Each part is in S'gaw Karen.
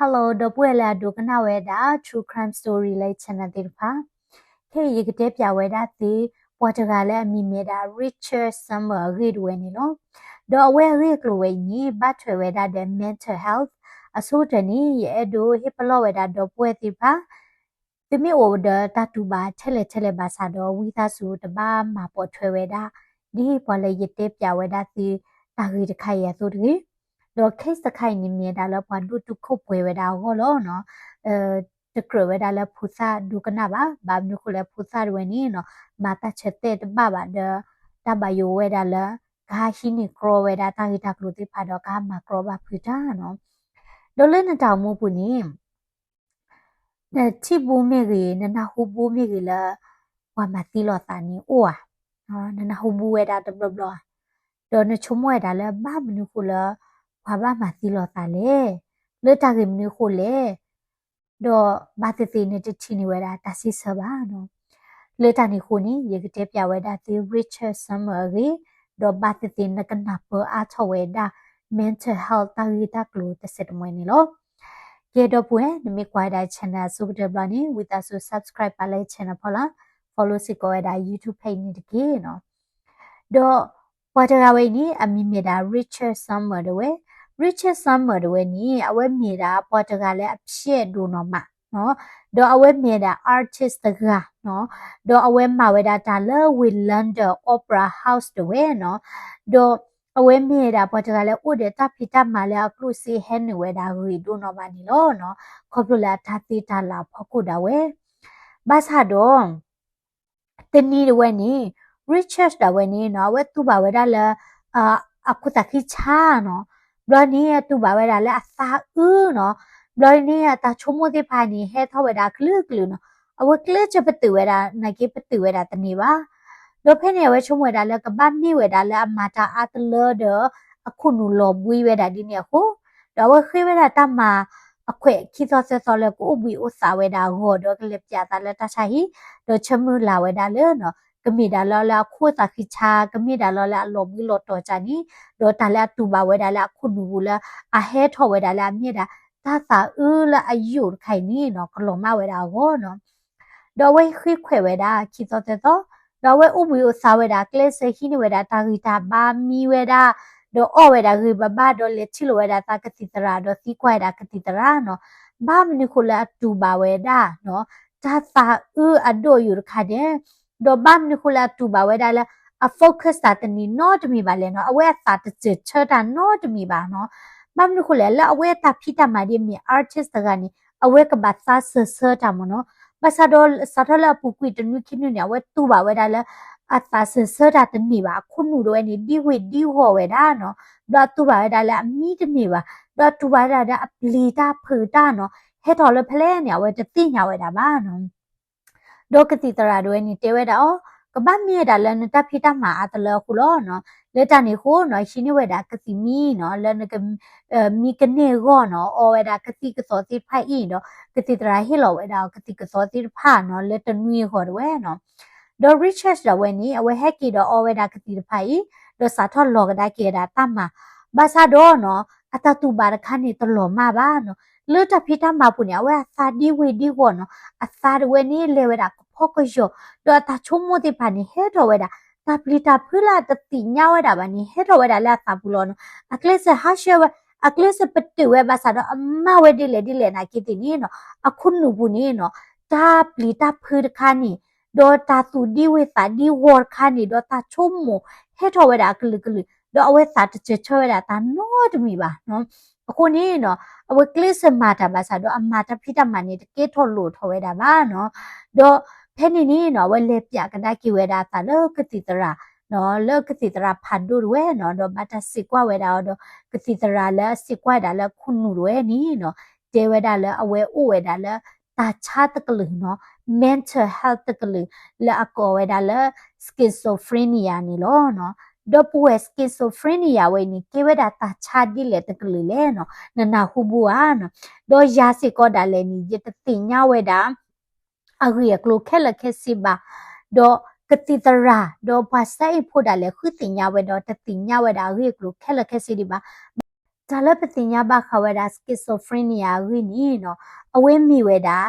Hello ဒီပုၢ်ဝဲၢ်လၢအဒိကနၣ်ဝဲဒၣ် True Crime Story လၢ channel သ့ၣ်တဖၣ်, ခဲအံၤယကတဲပၠးဝဲဒၣ်သု ပှၤတဂၤလၢအမံၤမ့ၢ်ဒၣ် Richard Summer အဂ့ၢ်တဝဲန့ၣ်လီၤ. ဒီးအဝဲအဂ့ၢ်အကျိၤဝဲအံၤန့ၣ် ဘၣ်ထွဲဝဲဒၣ်ဒီး mental health အဆိကတၢၢ်န့ၣ် ယအဲၣ်ဒိးဟ့ၣ်ပလီၢ်ဝဲဒၣ်ဒီပုၢ်ဝဲၢ်သ့ၣ်တဖၣ် သုမ့ၢ်အိၣ်ဒီးတၢ်တူၢ်ဘၣ်ထဲလဲၣ်ထဲလဲၣ်ဘၣ်ဆၣ်ဒီး ဝံသးစူၤတဘၣ်မၤပိာ်ထွဲဝဲဒၣ် ဒ်ပှၤလၢယတဲပၠးဝဲဒၣ်သု တၢ်ဂ့ၢ်တခါအံၤအသိးတဂ့ၤ. ဒီး case တခါအံၤန့ၣ် မ့ၢ်ဝဲဒၣ်လၢပှၤဒိၣ်တုာ်ခိၣ်ပှဲၤဝဲဒၣ်အဂီၢ်လီၤနီၤ. တကြၢးဝဲဒၣ်လၢဖိသၣ်ဒိကနၣ်ဘၣ်, ဘၣ်မနုၤဃိလၢဖိသၣ်တဝဲန့ၣ်နီၤ မၤတၢ်ဆၢတဲာ်တဘၣ်ဘၣ်ဒီး တၢ်ဘၣ်ယိၣ်ဝဲဒၣ်လၢ ကဟးဟံးန့ၢ်ကြီဝဲဒၣ်တၢ်ဂ့ၢ်တၢ်ကျိၤသ့ၣ်တဖၣ်ဒီး ကဟးမၤကြီဘၣ်ဖုးတၢ်နီၤ. ဒီးလၢနတၢ်အိၣ်မူပူၤန့ၣ် နထံၣ်ဘူးမ့ၢ်ဂ့ၤ, နနၢ်ဟူဘူးမ့ၢ်ဂ့ၤလၢ ပှၤမၤသံလီၤသးန့ၣ်အိၣ်ဧါ, နနၢ်ဟူဘူးဝဲဒၣ်တဘျီဘျီဧါ, ဒီးနဆိကမိၣ်ဝဲဒၣ်လၢဘၣ်မနုၤဃိလၢ ပှၤဘၣ်မၤသံလီၤသးလဲၣ်, လၢတၢ်ဂ့ၢ်မနုၤအဃိလဲၣ်, ဒီးဘၣ်သ့ၣ်သ့ၣ်နတထံၣ်န့ၢ်ဝဲဒၣ်တၢ်စံးဆၢဘၣ်နီၤ. လၢတၢ်န့ၣ်အဃိန့ၣ် ယကတဲပၠးဝဲဒၣ်သု Richard Summer အဂ့ၢ်, ဒီးဘၣ်သ့ၣ်သ့ၣ်နကနၢ်ပၢၢ်အါထီၣ်ဝဲဒၣ် mental health တၢ်ဂ့ၢ်တၢ်ကျိၤတစဲးတမှဲၤန့ၣ်လီၤ. ကဲဒီပုၢ်ဝဲၢ် နမ့ၢ်ကွၢ်ဝဲဒၣ် channel အဆိကတၢၢ်တဘျီန့ၣ် ဝံသးစူၤ subscribe ပာ်လၢ channel ဖီလာ်, follow စ့ၢ်ကီးဝဲဒၣ် YouTube page န့ၣ်တက့ၢ်နီၤ. ဒီးပှၤတဂၤဝဲအံၤန့ၣ် အမံၤမ့ၢ်ဒၣ် Richard Summer တဝဲ, Richard Summer တဝဲန့ၣ် အဝဲမ့ၢ်ဒၣ်ပှၤတဂၤလၢအဖျဲးဒိၣ်နီၢ်မးနီၤ, ဒီးအဝဲမ့ၢ်ဒၣ် artist တဂၤနီၤ, ဒီးအဝဲမၤဝဲဒၣ်တၢ်လၢဝ့ၢ် London Opera House တဝဲနီၤ, ဒီးအဝဲမ့ၢ်ဒၣ်ပှၤတဂၤလၢအိၣ်ဒီးတၢ်ဖံးတၢ်မၤလၢအကျိၣ်စ့ဟဲနုာ်ဝဲဒၣ်ဂ့ၤဒိၣ်နီၢ်မးန့ၣ်လီၤနီၤ, ခီဖျိလၢအတၢ်သ့တၢ်လၤအဖီခိၣ်ဒၣ်ဝဲ, ဘၣ်ဆၣ်ဒီး တနံၤတဝဲန့ၣ် Richard ဒၣ်ဝဲန့ၣ်နီၤ အဝဲတူၢ်ဘၣ်ဝဲဒၣ်လၢ အခိၣ်သးခံဆါနီၤ, ဘျီန့ၣ် အတူၢ်ဘၣ်ဝဲဒၣ်လၢအသးအုးနီၤ, ဘျီန့ၣ် အတၢ်ဆိကမိၣ်သ့ၣ်တဖၣ်န့ၣ် ဟဲထီၣ်ဝဲဒၣ်ကလုာ်ကလုာ်နီၤ, အဝဲကျဲးစၢးပတုာ်ဝဲဒၣ် နာ်က့ပတုာ်ဝဲဒၣ်တန့ၢ်ဘၣ်. ဒီးဖဲန့ၣ် အဝဲဆိကမိၣ်ဝဲဒၣ်လၢကဘၣ်မ့ၢ်ဝဲဒၣ်လၢအမၤတၢ်အါတလၢဒီး အခိၣ်နူာ်လီၤဘှံးဝဲဒၣ်ဒ်န့ၣ်အဃိ, ဒီးအဝဲဃ့ဝဲဒၣ်တၢ်မၤအခွဲးခံသီသၢသီလၢကအိၣ်ဘှံးအိၣ်သးဝဲဒၣ်အဂီၢ် ဒီးကလဲၤပၠးသးလၢတၢ်ဆါဟံၣ်, ဒီးဆၢမုၢ်လၢ်ဝဲဒၣ်လၢ ကမ့ၢ်ဒၣ်လီၤလၢအခိၣ်သးခံဆါ, ကမ့ၢ်ဒၣ်လီၤလၢအလီၤဘှံးလီၤတီၤကၢ်န့ၣ်, ဒီးတၢ်လၢအတူၢ်ဘၣ်ဝဲဒၣ်လၢအခိၣ်နူာ်ပူၤလၢ အဟဲထီၣ်ဝဲဒၣ်လၢအမ့ၢ်ဒၣ် တၢ်သးအုးလၢအယိာ်တခါအံၤန့ၣ်နီၤ ကလီၤမၢ်ဝဲဒၣ်အဂီၢ်နီၤ. ဒီးအဝဲဃ့ခွဲးဝဲဒၣ်ခံသီသၢသီ, ဒီးအဝဲအိၣ်ဘှံးအိၣ်သးဝဲဒၣ် ကျဲးစၢးဟံးန့ၢ်ဝဲဒၣ်တၢ်ဂံၢ်တၢ်ဘါ မံဝဲဒၣ်, ဒီးအီၣ်ဝဲဒၣ်ဂ့ၤဘၣ်ဘၣ် ဒီးလဲၤထံၣ်လိာ်ဝဲဒၣ်သးကသံၣ်သရၣ် ဒီးသံကွၢ်ဝဲဒၣ်ကသံၣ်သရၣ်နီၤ, ဘၣ်မနုၤဃိလၢအတူၢ်ဘၣ်ဝဲဒၣ်နီၤ တၢ်သးအုးအဒိၣ်အယိာ်တခါဒဲး, ဒီးဘၣ်မနုၤဃိလၢအတူၢ်ဘၣ်ဝဲဒၣ်လၢ အ focus တၢ်တန့ၢ်နီတမံၤဘၣ်လဲၣ်နီၤ, အဝဲအသးတစၢၢ်ဆၢတၢ်နီတမံၤဘၣ်နီၤ. ဘၣ်မနုၤဃိလဲၣ် လၢအဝဲအတၢ်ဖံးတၢ်မၤဒ်အမ့ၢ် artist တဂၤန့ၣ် အဝဲကဘၣ်သးစၢၢ်ဆၢတၢ်မ့ၢ်နီၤ. ဘၣ်ဆၣ်ဒီးစးထီၣ်လၢအပူၤကွံာ်တနွံခံနွံန့ၣ် အဝဲတူၢ်ဘၣ်ဝဲဒၣ်လၢ အသးစၢၢ်ဆၢတၢ်တန့ၢ်ဘၣ်, အခိၣ်နူာ်တဝဲန့ၣ် ဒံဝ့ၤဒံဝီၤဝဲဒၣ်နီၤ. ဘျီအတူၢ်ဘၣ်ဝဲဒၣ်လၢအမံတန့ၢ်ဘၣ်, ဘျီအတူၢ်ဘၣ်ဝဲဒၣ်လၢအပျံၤတၢ်ဖုးတၢ်နီၤ, ဟဲထီၣ်လၢဖဲလဲၣ်န့ၣ် အဝဲတသ့ၣ်ညါဝဲဒၣ်ဘၣ်နီၤ. ဒီးကသံၣ်သရၣ်တဝဲန့ၣ်တဲဝဲဒၣ်အီၤ, ကဘၣ်မ့ၢ်ဝဲဒၣ်လၢနတၢ်ဖံးတၢ်မၤအါတလၢအဃိလီၤနီၤ. လၢတၢ်န့ၣ်အဃိနီၤ ဟံးန့ၢ်ဝဲဒၣ်ကသံၣ်မံနီၤ လၢနက မံကန့ၢ်အဂီၢ်နီၤ, အီဝဲဒၣ်ကသံၣ်ကသီသ့ၣ်တဖၣ်အံၤဒီး ကသံၣ်သရၣ်ဟ့ၣ်လီၤဝဲဒၣ်အီၤကသံၣ်ကသီသ့ၣ်တဖၣ်နီၤ လၢတနွံအဂီၢ်တဝဲနီၤ. ဒီး Richard ဒၣ်ဝဲန့ၣ် အဝဲဟဲက့ၤဒီးအီဝဲဒၣ်ကသံၣ်တဖၣ်အံၤ ဒီးစးထီၣ်လီၤကဒါက့ၤဝဲဒၣ်တၢ်မၤ, ဘၣ်ဆၣ်ဒီးနီၤ အတၢ်တူၢ်ဘၣ်တခါန့ၣ်တလီၤမၢ်ဘၣ်နီၤ. လၢတၢ်ဖံးတၢ်မၤပူၤန့ၣ် အဝဲအသးဒံဝ့ၤဒံဝီၤနီၤ, အသးတဝဲန့ၣ်လဲၤဝဲဒၣ်ကဖီကယီၤ, ဒီးအတၢ်ဆိကမိၣ်သ့ၣ်တဖၣ်န့ၣ် ဟဲထီၣ်ဝဲဒၣ် တၢ်ပျံၤတၢ်ဖုးလၢအတသ့ၣ်ညါဝဲဒၣ်ဘၣ်န့ၣ် ဟဲထီၣ်ဝဲဒၣ်လၢအသးပူၤလီၤနီၤ. အကျဲးစၢးဟးဆှဲးဝဲ, အကျဲးစၢးပတုာ်ဝဲဘၣ်ဆၣ်ဒီး အမၤဝဲဒ်လဲၣ်ဒ်လဲၣ်နာ်က့သ့ၣ်န့ၣ်နီၤ အခိၣ်နူာ်ပူၤန့ၣ်နီၤ တၢ်ပျံၤတၢ်ဖုးတခါန့ၣ် ဒီးတၢ်သူၣ်ဒံဝ့ၤသးဒံဝီၤတခါန့ၣ် ဒီးတၢ်ဆိကမိၣ်ဟဲထီၣ်ဝဲဒၣ်အကလုာ်ကလုာ်, ဒီးအဝဲသးတစၢၢ်ဆၢဝဲဒၣ်တၢ်နီတမံၤဘၣ်နီၤ. အဃိန့ၣ်နီၤ အဝဲကျဲးစၢးမၤတၢ်ဘၣ်ဆၣ်ဒီး အမၤတၢ်ဖံးတၢ်မၤန့ၣ် တကဲထီၣ်လိၣ်ထီၣ်ဝဲဒၣ်ဘၣ်နီၤ. ဒီးဖဲန့ၣ်န့ၣ်နီၤ အဝဲလဲၤပၠးကဒါက့ၤဝဲဒၣ်အသးလၢကသံၣ်သရၣ်နီၤ, လၢကသံၣ်သရၣ်ဖးဒိၣ်တဝဲနီၤ, ဒီးဘၣ်တၢ်စံးကွၢ်ဝဲဒၣ်အီၤဒီး ကသံၣ်သရၣ်လၢအစံးကွၢ်ဒၣ်လၢခိၣ်နူာ်တဝဲန့ၣ်နီၤ တဲဝဲဒၣ်လၢအဝဲအိၣ်ဝဲဒၣ်လၢ တၢ်ဆါတကလုာ်နီၤ, mental health တကလုာ် လၢအကိးဝဲဒၣ်လၢ schizophrenia န့ၣ်လီၤ. ဒီပုၢ်ဝဲၢ် schizophrenia ဝဲအံၤန့ၣ် ကဲဝဲဒၣ်တၢ်ဆါဒ်လဲၣ်တကလုာ်လဲၣ်နီၤ, နနၢ်ဟူဘူးဧါနီၤ. ဒီးယၤစ့ၢ်ကီးဒၣ်လဲာ်န့ၣ် ယတသ့ၣ်ညါဝဲဒၣ် အဂ့ၢ်အကျိၤခဲလၢာ်ခဲဆ့ဘၣ်, ဒီးကသံၣ်သရၣ် ဒီးပှၤစဲအ့ၣ်ဖိဒၣ်လဲာ် ဃုသ့ၣ်ညါဝဲဒီး တသ့ၣ်ညါဝဲဒၣ်အဂ့ၢ်အကျိၤခဲလၢာ်ခဲဆ့ဒံးဘၣ်. တၢ်လၢပသ့ၣ်ညါဘၣ်ဃးဝဲဒၣ် schizophrenia အဂ့ၢ်န့ၣ်နီၤ, အဝဲမ့ၢ်ဝဲဒၣ်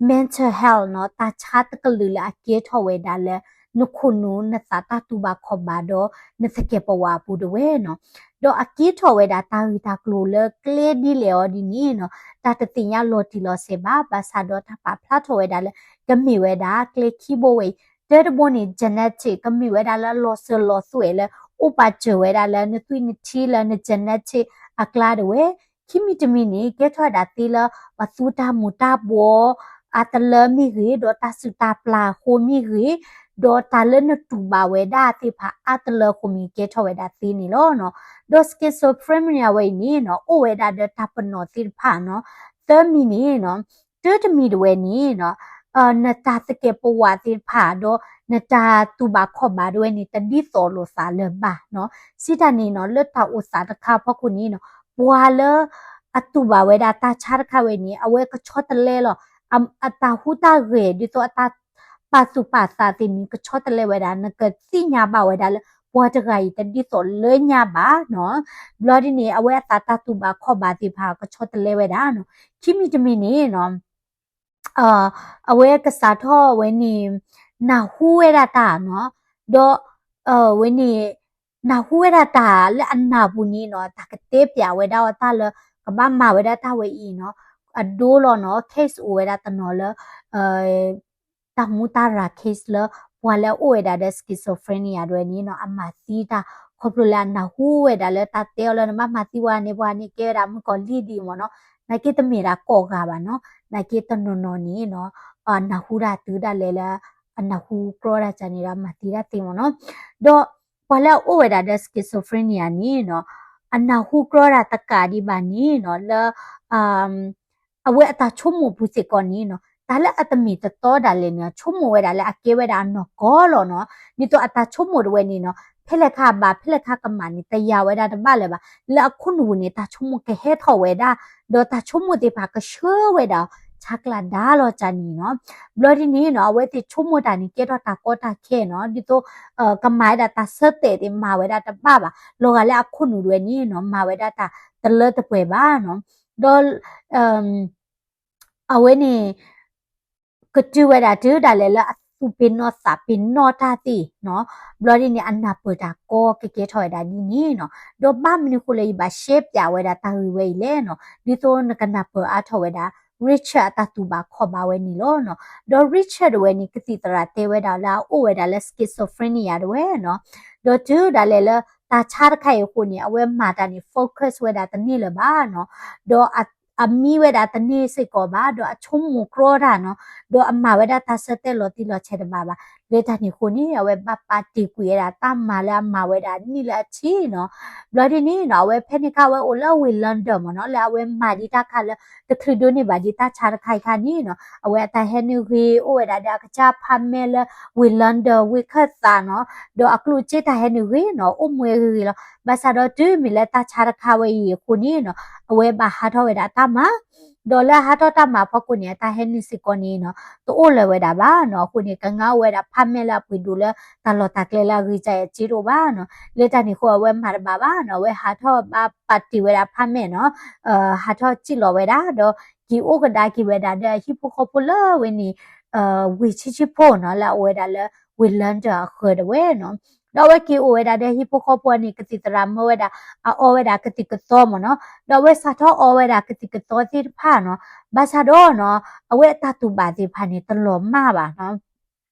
mental health နီၤ, တၢ်ဆါတကလုာ်လၢအကဲထီၣ်ဝဲဒၣ်လၢ နခိၣ်နူာ်နသးတၢ်တူၢ်ဘၣ်ခီၣ်ဘၣ်ဒီး နသကဲာ်ပဝးအပူၤတဝဲနီၤ. ဒီးအကဲထီၣ်ဝဲဒၣ်တၢ်ဂ့ၢ်တၢ်ကျိၤလၢကျဲဒ်လဲၣ်အီၤဒ်န့ၣ်နီၤ, တၢ်တသ့ၣ်ညါလီၤတံၢ်လီၤဆဲးဘၣ်, ဘၣ်ဆၣ်ဒီးတၢ်ပာ်ဖျါထီၣ်ဝဲဒၣ်လၢ ကမ့ၢ်ဝဲဒၣ်ကျဲခံဘိဝဲအံၤ, တၢတဘိန့ၣ် genetic ကမ့ၢ်ဝဲဒၣ်လၢလီၤစၢၤလီၤသွဲၣ်လၢ အိၣ်ပာ်စၢၤဝဲဒၣ်လၢနသွံၣ်နထံလၢန genetic အကျါတဝဲ, ခံမံၤတမံၤန့ၣ် ကဲထီၣ်ဝဲဒၣ်သ့လၢ ပှၤသူတၢ်မူၤတၢ်ဘှီးအါတလၢမ့ၢ်ဂ့ၤ, ဒီးတၢ်စုၣ်တၢ်ပျၢ်အဃိမ့ၢ်ဂ့ၤ, ဒီးတၢ်လၢနတူၢ်ဘၣ်ဝဲဒၣ်သ့ၣ်တဖၣ်အါတလၢအဃိမ့ၢ် ကဲထီၣ်ဝဲဒၣ်သ့န့ၣ်လီၤနီၤ. ဒီး schizophrenia ဝဲအံၤန့ၣ်နီၤ အိၣ်ဝဲဒၣ်ဒီးတၢ်ပနီၣ်သ့ၣ်တဖၣ်နီၤ, သၢမံၤန့ၣ်နီၤ, တၢတမံၤတဝဲန့ၣ်နီၤ, နတၢ်သကဲာ်ပဝးသ့ၣ်တဖၣ်ဒီး နတၢ်တူၢ်ဘၣ်ခီၣ်ဘၣ်တဝဲန့ၣ် တဒ်သိးလိာ်သးလၢၤဘၣ်နီၤ. စံးတၢ်န့ၣ်နီၤ လၢတၢ်အိၣ်သးတခါအဖီခိၣ်န့ၣ်နီၤ, ပှၤလၢအတူၢ်ဘၣ်ဝဲဒၣ်တၢ်ဆါတခါဝဲန့ၣ် အဝဲကဆီတလဲလီၤ အတၢ်ဟူးတၢ်ဂဲၤ ဒ်သိးအတၢ်ပာ်သူၣ်ပာ်သးသ့ၣ်န့ၣ် ကဆီတလဲဝဲဒၣ် နကသ့ၣ်ညါဘၣ်ဝဲဒၣ်လၢ ပှၤတဂၤအံၤတဒ်သိးလၢညါဘၣ်နီၤ. ဘျီဒ်န့ၣ် အဝဲအသးတၢ်တူၢ်ဘၣ်ခီၣ်ဘၣ်သ့ၣ်တဖၣ် ကဆီတလဲဝဲဒၣ်နီၤ. ခံမံၤတမံၤန့ၣ်နီၤ အဝဲကစးထီၣ်ဝဲန့ၣ် နၢ်ဟူဝဲဒၣ်တၢ်နီၤ, ဒီး ဝဲန့ၣ် နၢ်ဟူဝဲဒၣ်တၢ်လၢအနၢ်ပူၤန့ၣ်နီၤ တၢ်ကတဲပျးဝဲဒၣ်အီၤတၢ်လၢ ကဘၣ်မၤဝဲဒၣ်တၢ်ဝဲအံၤနီၤ, အဒိလီၤနီၤ case အိၣ်ဝဲဒၣ်တနီၤလၢ တၢ်မူတၢ်ရၤ case လၢ ပှၤလၢအအိၣ်ဝဲဒၣ်ဒီး schizophrenia ဒ်ဝဲန့ၣ်နီၤ အမၤသံတၢ် ခီဖျိလၢအနၢ်ဟူဝဲဒၣ်လၢတၢ်တဲအီၤလၢနဘၣ်မၤသံပှၤန့ၣ် ပှၤန့ၣ်ကဲဝဲဒၣ်မုၣ်ကီၤလံၢ်ဒ်အံၤမ့ၢ်နီၤ, နာ်က့တမ့ၢ်ဒၣ်ကိးဂၤဘၣ်နီၤ, နာ်က့တနီၤနီၤန့ၣ်နီၤ အနၢ်ဟူတၢ်တုၤဒၣ်လဲာ်လၢ အနၢ်ဟူကြီတၢ်ကန့ၣ်ဒီးအမၤသံတၢ်သ့မ့ၢ်နီၤ, ဒီးပှၤလၢအအိၣ်ဝဲဒၣ်ဒီး schizophrenia န့ၣ်နီၤ အနၢ်ဟူကြီတၢ်တကးဒံးဘၣ်န့ၣ်နီၤ လၢ အဝဲအတၢ်ဆိကမိၣ်ပူၤစ့ၢ်ကီးန့ၣ်နီၤ တၢ်လၢအတမ့ၢ်တတီဒၣ်လဲာ်န့ၣ် ဆိကမိၣ်ဝဲဒၣ်လၢအကဲဝဲဒၣ်အနီၢ်ကီၢ်လီၤနီၤ, ဒ်သိးအတၢ်ဆိကမိၣ်တဝဲန့ၣ်နီၤ ဖဲလဲၣ်ခါဘၣ် ဖဲလဲၣ်ခါကမၣ်န့ၣ် တယာ်ဝဲဒၣ်တဘၣ်လၢၤဘၣ်, လၢအခိၣ်နူာ်ပူၤန့ၣ် တၢ်ဆိကမိၣ်ကဟဲထီၣ်ဝဲဒၣ်, ဒီးတၢ်ဆိကမိၣ်သ့ၣ်တဖၣ်ကဆှၢဝဲဒၣ် ဆါကျၢ်ဒါလီၤကန့ၣ်နီၤ, ဘျီဒ်န့ၣ်နီၤ အဝဲသ့ၣ်ဆိကမိၣ်တၢ်န့ၣ် ကဲထီၣ်တၢ်ကီတၢ်ခဲနီၤ, ဒ်သိး ကမၤဝဲဒၣ်တၢ်ဆၢတဲာ်သ့ၣ် မၤဝဲဒၣ်တဘၣ်ဘၣ်, လီၤဂာ်လၢအခိၣ်နူာ်တဝဲန့ၣ်နီၤ မၤဝဲဒၣ်တၢ်တလၢတပှဲၤဘၣ်နီၤ, ဒီး အဝဲန့ၣ် ကတုၤဝဲဒၣ်တုၤဒၣ်လဲာ်လၢအသူၣ်ပ့ၤနီၣ်သးပ့ၤနီၣ်တၢ်သ့ၣ်နီၤ, ဘျီဒ်န့ၣ် အနၢ်ပၢၢ်တၢ်ကီကကဲထီၣ်ဝဲဒၣ်ဒ်န့ၣ်နီၤ, ဒီးဘၣ်မနုၤဃိလၢယဘၣ်ရှဲပၠးဝဲဒၣ်တၢ်ဂ့ၢ်ဝဲအံၤလဲၣ်နီၤ, ဒ်သိးနကနၢ်ပၢၢ်အါထီၣ်ဝဲဒၣ် Richard အတၢ်တူၢ်ဘၣ်ခီၣ်ဘၣ်ဝဲန့ၣ်လီၤနီၤ, ဒီး Richard တဝဲန့ၣ် ကသံၣ်သရၣ်တဲဝဲဒၣ်လၢအအိၣ်ဝဲဒၣ်လၢ schizophrenia တဝဲနီၤ, ဒီးတုၤဒၣ်လဲာ်လၢတၢ်ဆါတခါအံၤအဃိန့ၣ် အဝဲမၤတၢ်န့ၣ် focus ဝဲဒၣ်တန့ၢ်လၢၤဘၣ်နီၤ, ဒီး အမံဝဲဒၣ်တန့ၢ်စ့ၢ်ကီးဘၣ်, ဒီးအဆိကမိၣ်ကြီတၢ်နီၤ, ဒီးအမၤဝဲဒၣ်တၢ်ဆၢတဲာ်လီၤတံၢ်လီၤဆဲးတဘၣ်ဘၣ်, လၢတၢ်န့ၣ်အဃိန့ၣ် အဝဲဘၣ်ပာ်တ့ၢ်ကွံာ်ဝဲဒၣ်တၢ်မၤလၢအမၤဝဲဒၣ်နံၣ်လၢအထံၣ်နီၤ, ဘျီဒ်န့ၣ်နီၤ အဝဲဖဲန့ၣ်အခါအဝဲအိၣ်လၢဝ့ၢ် London မ့ၢ်နီၤ, လၢအဝဲမၤဒံးတၢ်ခါလၢ တချုးဒိၣ်န့ၢ်ဘၣ်ဒံးတၢ်ဆါတခါအံၤခါန့ၣ်နီၤ, အဝဲအတၢ်ဟဲနုာ်ဂ့ၤ အိၣ်ဝဲဒၣ်ဒီးအကစၢ် apartment လၢဝ့ၢ်ခၢၣ်သးနီၤ, ဒီးအကျိၣ်စ့တၢ်ဟဲနုာ်ဂ့ၤနီၤ အိၣ်မူဝဲဂ့ၤဂ့ၤလီၤ, ဘၣ်ဆၣ်ဒီးတုၤမ့ၢ်လၢတၢ်ဆါတခါဝဲအံၤအဃိန့ၣ်နီၤ အဝဲဘၣ်ဟးထီၣ်ဝဲဒၣ်တၢ်မၤ ဒီးလၢအဟးထီၣ်တၢ်မၤအဖီခိၣ်န့ၣ် အတၢ်ဟဲနုာ်စ့ၢ်ကီးန့ၣ်နီၤ တအိၣ်လၢၤဝဲဒၣ်ဘၣ်နီၤ, အဃိန့ၣ် ကငါအိၣ်ဝဲဒၣ် apartment လၢအပှ့ၤဒိၣ်လၢတၢ်လီၢ်တၢ်ကျဲလၢအဂ့ၤကၢ်အစ့တအိၣ်ဘၣ်နီၤ, လၢတၢ်န့ၣ်အဃိအဝဲမၤတဘၣ်ဘၣ်နီၤ, အဝဲဟးထီၣ်ဘၣ်ပာ်တ့ၢ်ဝဲဒၣ် apartment နီၤ, ဟးထီၣ်စံၣ်လီၤဝဲဒၣ် ဒီး က့ၤအိၣ်ကဒါက့ၤဝဲဒၣ်ဒီးအဟံၣ်ဖိဃီဖိလၢဝဲန့ၣ် ဝ့ၢ်ဆံးဆံးဖိနီၤ လၢအအိၣ်ဝဲဒၣ်လၢဝ့ၢ် London အဃၢၤတဝဲနီၤ, ဒီးအဝဲက့ၤအိၣ်ဝဲဒၣ်ဒီးဟံၣ်ဖိဃီဖိန့ၣ် ကသံၣ်သရၣ်မၢဝဲဒၣ် အအီဝဲဒၣ်ကသံၣ်ကသီမ့ၢ်နီၤ, ဒီးအဝဲစးထီၣ်အီဝဲဒၣ်ကသံၣ်ကသီသ့ၣ်တဖၣ်နီၤ, ဘၣ်ဆၣ်ဒီးနီၤ အဝဲအတၢ်တူၢ်ဘၣ်သ့ၣ်တဖၣ်န့ၣ် တလီၤမၢ်ဘၣ်နီၤ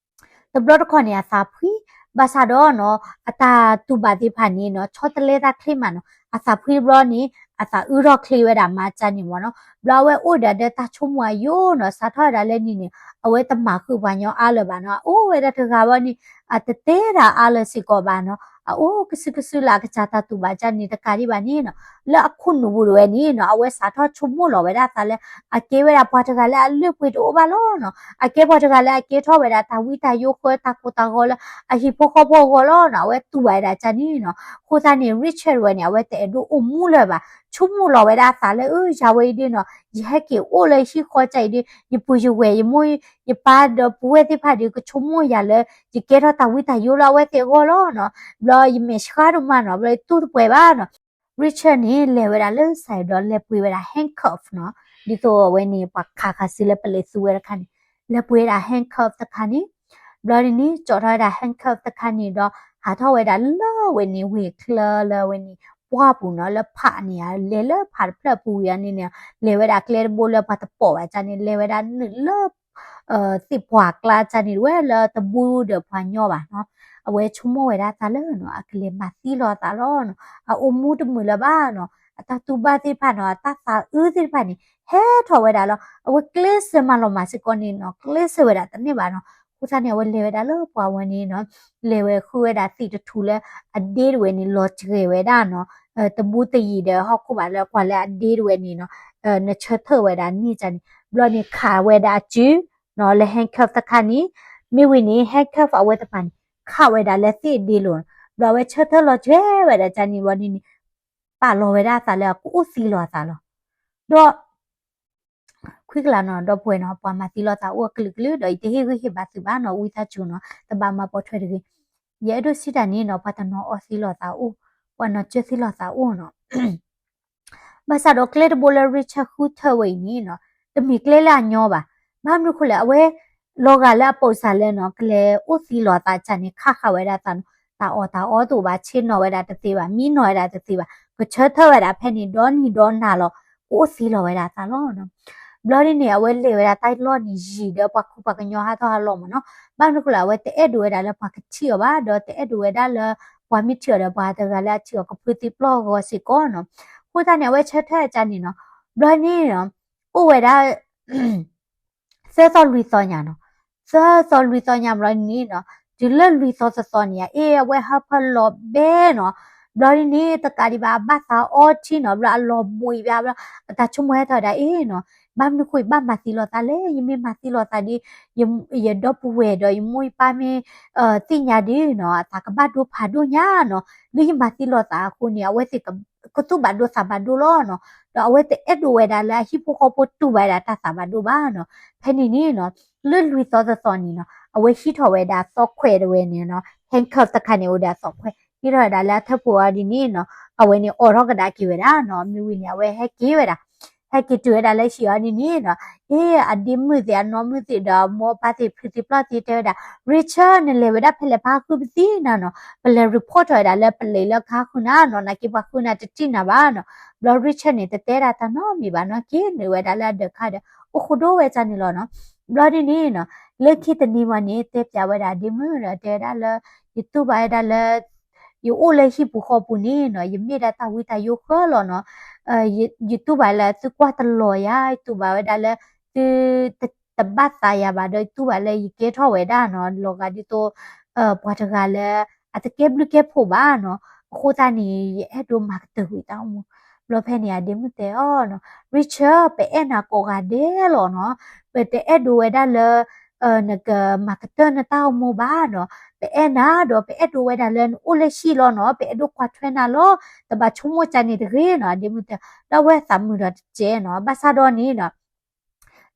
တဘျီတခီၣ်န့ၣ် အသးဖှံ, ဘၣ်ဆၣ်ဒီးနီၤ အတၢ်တူၢ်ဘၣ်သ့ၣ်တဖၣ်န့ၣ်နီၤ ဆီတလဲတၢ်ချ့မးနီၤ, အသးဖှံတဘျီန့ၣ် အသးအုးထီၣ်ချ့ဝဲဒၣ်မးကၢ်န့ၣ်မ့ၢ်နီၤ, ဘျီအဝဲအိၣ်ဒီးတၢ်ဆိကမိၣ်အယိာ်နီၤ, စးထီၣ်ဝဲဒၣ်လၢနံၤန့ၣ် အဝဲတမၤဃုာ်ပှၤညီအါလၢၤဘၣ်နီၤ, အအိၣ်ဝဲဒၣ်တဂၤဘၣ်န့ၣ် အတတဲဒၣ်အါလၢၤစ့ၢ်ကီးဘၣ်နီၤ, အအိၣ်ကစုကစုလၢအကစၢ်တၢ်တူၢ်ဘၣ်ကၢ်န့ၣ်တကးဒံးဘၣ်န့ၣ်နီၤ, လၢအခိၣ်နူာ်ပူၤတဝဲန့ၣ်နီၤ အဝဲစးထီၣ်ဆိကမိၣ်လီၤဝဲဒၣ်အသးလၢ အကဲဝဲဒၣ်ပှၤတဂၤလၢအလုၢ်ပှ့ၤတအိၣ်ဘၣ်လီၤနီၤ, အကဲပှၤတဂၤလၢအကဲထီၣ်ဝဲဒၣ်တၢ်ဝံတၢ်ယိဃၢတၢ်ကိၢ်တၢ်ဂီၤလၢ အဟံၣ်ဖိဃီဖိအဂီၢ်လီၤနီၤ, အဝဲတူၢ်ဘၣ်ဝဲဒၣ်ကၢ်န့ၣ်နီၤ, အဃိသတးန့ၣ် Richard ဝဲန့ၣ် အဝဲတအဲၣ်ဒိးအိၣ်မူလၢၤဘၣ်, ဆိကမိၣ်လီၤဝဲဒၣ်အသးလၢ အၢ ယၤဝဲအံၤဒ်နီၤ ယဟဲက့ၤအိၣ်လၢဟံၣ်ဃီကၢ်အံၤဒ် ယပုၢ်ယဝဲၢ်ယမိၢ်ယပၢ်ဒီးပဝဲသ့ၣ်တဖၣ်ဒီး ကဆိကမိၣ်ယၤလၢ ယကဲထီၣ်တၢ်ဝံတၢ်ယိလၢအဝဲသ့ၣ်အဂီၢ်လီၤနီၤ, ဘျီယမဲာ်ဆှးဒိၣ်မးနီၤ, ဘျီယတူၢ်တပှဲၤဘၣ်နီၤ Richard န့ၣ် လဲၤဝဲဒၣ်လၢစးဒီး လဲၤပှ့ၤဝဲဒၣ် handcuff နီၤ, ဒ်သိးအဝဲန့ၣ် ပှၤခးခးစုလၢပလဲၤသူဝဲတခါန့ၣ် လဲၤပှ့ၤဝဲဒၣ် handcuff တခါန့ၣ်, ဘျီဒ်န့ၣ် ကၠီထီၣ်ဝဲဒၣ် handcuff တခါန့ၣ်ဒီး ဟးထီၣ်ဝဲဒၣ်လၢဝဲန့ၣ် ဝ့ၢ်ချၢလၢဝဲန့ၣ် ပှၢ်ပူၤနီၤ, လၢဖးန့ၣ် လဲၤလၢဖးတဖျၢၣ်ပူၤဝံၤအီၤန့ၣ်န့ၣ် လဲၤဝဲဒၣ်ကျဲတဘိလၢပှၤတပိာ်ဘၣ်န့ၣ် လဲၤဝဲဒၣ်နုာ်လၢ သ့ၣ်ပှၢ်ကျါန့ၣ် တဝဲလၢတဘူးဒီးပှၤညီဘၣ်နီၤ, အဝဲဆိကမိၣ်ဝဲဒၣ်သးလၢနီၤ အကလဲၤမၤသံလီၤသးလီၤနီၤ, အအိၣ်မူတမုာ်လၢၤဘၣ်နီၤ, အတၢ်တူၢ်ဘၣ်သ့ၣ်တဖၣ်နီၤ အတၢ်သးအုးသ့ၣ်တဖၣ်န့ၣ် ဟဲထီၣ်ဝဲဒၣ်လီၤ, အဝဲကျဲးစၢးမၤလီၤမၤစ့ၢ်ကီးန့ၣ်နီၤ ကျဲးစၢးဝဲဒၣ်တန့ၢ်ဘၣ်နီၤ, အဃိသတးန့ၣ် အဝဲလဲၤဝဲဒၣ်လၢပှၤဝဲန့ၣ်နီၤ, လဲၤဝဲဃုဝဲဒၣ်သ့ၣ်တထူလၢ အဒ့တဝဲန့ၣ် လီၤစှဲၤဝဲဒၣ်နီၤ, တဘူးတယံၤဒီးဟီၣ်ခိၣ်ဘၣ်လၢကွၢ်လၢအဒ့တဝဲန့ၣ်နီၤ, နဆၢထၢၣ်ဝဲဒၣ်န့ၢ်ကန့ၣ်, ဘျီန့ၣ်ခးဝဲဒၣ်အစုနီၤ လၢ handcuff တခါန့ၣ်, မ့ၢ်ဝံၤန့ၣ် handcuff အဝဲတပၤန့ၣ် ခးဝဲဒၣ်လၢသ့ၣ်အဒ့လိၤနီၤ, ဘျီအဝဲဆၢထၢၣ်လီၤစှဲၤဝဲဒၣ်ကန့ၣ်ဘျီဒ်န့ၣ် ပာ်လီၤဝဲဒၣ်အသးလၢအကအိၣ်သံလီၤအသးလီၤ, ဒီး ခွံကလးနီၤ ဒီပုၢ်ဝဲၢ်နီၤ ပှၤမၤသံလီၤသးအိၣ်အကလုာ်ကလုာ်ဒီး ယတဟ့ၣ်ဂံၢ်ဟ့ၣ်ဘါသုဘၣ်နီၤ ဝံသးစူၤနီၤ တဘၣ်မၤပိာ်ထွဲတဂ့ၤ, ယအဲၣ်ဒိးစံးတၢ်န့ၣ်နီၤ ပှၤတနီၤအီသံလီၤသးအိၣ်, ပှၤနီၤကၢသံလီၤသးအိၣ်နီၤ ဘၣ်ဆၣ်ဒီးကျဲတဘိလၢ Richard ဃုထၢဝဲအံၤန့ၣ်နီၤ တမ့ၢ်ကျဲလၢအညီဘၣ်, ဘၣ်မနုၤအဃိလဲၣ် အဝဲ လီၤဂာ်လၢအပိာ်စၢ်လၢနီၤ ကလဲၤအိၣ်သံလီၤသးကန့ၣ် ခးဃာ်ဝဲဒၣ်သးနီၤ, တၢ်အီၣ်တၢ်အီတအိၣ်ဘၣ်, ဆ့ၣ်နီၤဝဲဒၣ်တသ့ဘၣ်, မံနီၤဝဲဒၣ်တသ့ဘၣ်, ကဆၢထၢၣ်ဝဲဒၣ်ဖဲန့ၣ် ဒီနံၤဒီနၤလီၤ ကအိၣ်သံလီၤဝဲဒၣ်အသးလီၤနီၤ ဘျီဒ်န့ၣ် အဝဲလဲၤဝဲဒၣ်တၢ်လီၢ်န့ၣ်ယံာ်ဒီးပှၤကူပှၤကညီဟးထီၣ်ဟးလီၤမးနီၤ, ဘၣ်မနုၤအဃိလဲၣ် အဝဲတအဲၣ်ဒိးဝဲဒၣ်လၢပှၤကထံၣ်အီၤဘၣ်, ဒီးတအဲၣ်ဒိးဝဲဒၣ်လၢ ပှၤမ့ၢ်ထံၣ်အီၤဒီး ပှၤတဂၤလၢအထံၣ်အီၤကဖုသံပျီၢ်ဂီၤစ့ၢ်ကီးနီၤ, အဃိသတးန့ၣ် အဝဲဆၢထၢၣ်အကန့ၣ်နီၤ, ဘျီန့ၣ်နီၤ, အိၣ်ဝဲဒၣ် သၢသီလွံၢ်သီညါနီၤ, သၢသီလွံၢ်သီညါဘျီန့ၣ်နီၤ, တုၤလၢလွံၢ်သီသၢသီန့ၣ် အ့ၣ် အဝဲဟၢဖၢလီၤဘဲနီၤ, ဘျီဒ်န့ၣ် တကးဒံးဘၣ် အဘၣ်သးအီထံနီၤ, ဘျီအလီၤဘှံးဘၣ်ဘျီ အတၢ်ဆိကမိၣ်ဟဲထီၣ်ဝဲဒၣ်အ့ၣ်နီၤ, ဘၣ်မနုၤဃိယဘၣ်မၤသံလီၤသးလဲၣ်, ယမ့ၢ်မၤသံလီၤသးဒီး ယဒီပုၢ်ဝဲၢ်ဒီးယမိၢ်ယပၢ်မ့ၢ် သ့ၣ်ညါဒီးနီၤ အသးကဘၣ်ဒိဖးဒိၣ်ညါနီၤ, လၢယမၤသံလီၤသးအဃိန့ၣ် အဝဲသ့ၣ်ကသူၣ်ဘၣ်ဒိသးဘၣ်ဒိလီၤနီၤ, ဒီးအဝဲတအဲၣ်ဒိးဝဲဒၣ်လၢအဟံၣ်ဖိဃီဖိတူၢ်ဘၣ်ဝဲဒၣ်တၢ်သးဘၣ်ဒိဘၣ်နီၤ, ဖဲန့ၣ်န့ၣ်နီၤ, လၢလွံၢ်သီသၢသီန့ၣ်နီၤ အဝဲဟံးထီၣ်ဝဲဒၣ်သီခွဲးတဝဲန့ၣ်နီၤ, handcuff တခါန့ၣ် အိၣ်ဒီးအသီခွဲး ဟံးထီၣ်ဝဲဒၣ်လၢအထၢၣ်ပူၤအီၤဒ်န့ၣ်နီၤ, အဝဲန့ၣ်အိးထီၣ်ကဒါက့ၤဝဲဒၣ်နီၤ, မ့ၢ်ဝံၤန့ၣ် အဝဲဟဲက့ၤဝဲဒၣ် ဟဲက့ၤတုၤဝဲဒၣ်လၢဟံၣ်အီၤဒ်န့ၣ်နီၤ, အ့ၣ် အဒ့မုၣ်သ့ၣ်အနီၢ်မုၣ်သ့ၣ်ဒီးမိၢ်ပၢ်သ့ၣ်ဖုသ့ၣ်ပျီၢ်သ့ၣ်တဲဝဲဒၣ်, Richard နလဲၤဝဲဒၣ်ဖဲလဲၣ် ပဟးဃုပသံနၤနီၤ, ပလဲၤ report ထီၣ်ဝဲဒၣ်လၢပလဲၤလၢကဟးဃုနၤနီၤ, နာ်က့ပှၤဃုနၤတထံၣ်နၤဘၣ်နီၤ, ဘျီ Richard န့ၣ် တတဲဒၣ်တၢ်နီတမံၤဘၣ်နီၤ, က့ၤနုာ်ဝဲဒၣ်လၢအဒၢးခါဒီး အိၣ်ဃိဒိၣ်ဝဲဒၣ်န့ၣ်လီၤနီၤ, ဘျီဒ်န့ၣ်နီၤ, လၢခံတနံၤမ့ၢ်န့ၣ် တဲပျးဝဲဒၣ်အဒ့မုၣ်ဒီးတဲဝဲဒၣ်လၢ ယတူၢ်ဘၣ်ဝဲဒၣ်လၢ ယအိၣ်လၢဟံၣ်ပူၤဃီပူၤန့ၣ်နီၤ, ယမ့ၢ်ဒၣ်တၢ်ဝံတၢ်ယိဃၢလီၤနီၤ, ယတူၢ်ဘၣ်လၢသုကွၢ်တလီၤယၤ, ယတူၢ်ဘၣ်ဝဲဒၣ်လၢ သုတဘၣ်သးယၤဘၣ်ဒီး ယတူၢ်ဘၣ်လၢယကဲထီၣ်ဝဲဒၣ်နီၤ, လီၤဂာ်ဒ်သိး ပှၤတဂၤလၢ အတကဲဘျုးကဲဖှိၣ်ဘၣ်နီၤ, အဃိသတးန့ၣ် ယအဲၣ်ဒိးမၤကတၢၢ်ကွံာ်တၢ်အိၣ်မူ, ဘျီဖဲန့ၣ် အဒ့မုၣ်တဲအီၤနီၤ, Richard ပအဲၣ်နၤကိးဂၤဒဲးလီၤနီၤ, ပတအဲၣ်ဒိးဝဲဒၣ်လၢ နကမၤကတၢၢ်နတၢ်အိၣ်မူဘၣ်နီၤ, ပအဲၣ်နၤဒီး ပအဲၣ်ဒိးဝဲဒၣ်လၢနအိၣ်လၢဟံၣ်လီၤနီၤ, ပအဲၣ်ဒိးကွၢ်ထွဲနၤလီၤ, တဘၣ်ဆိကမိၣ်ကန့ၣ်တဂ့ၤနီၤ, အဒ့မုၣ်တဲ, ဒီးအဝဲသးမုာ်ဒီးတစဲးနီၤ, ဘၣ်ဆၣ်ဒီးန့ၣ်နီၤ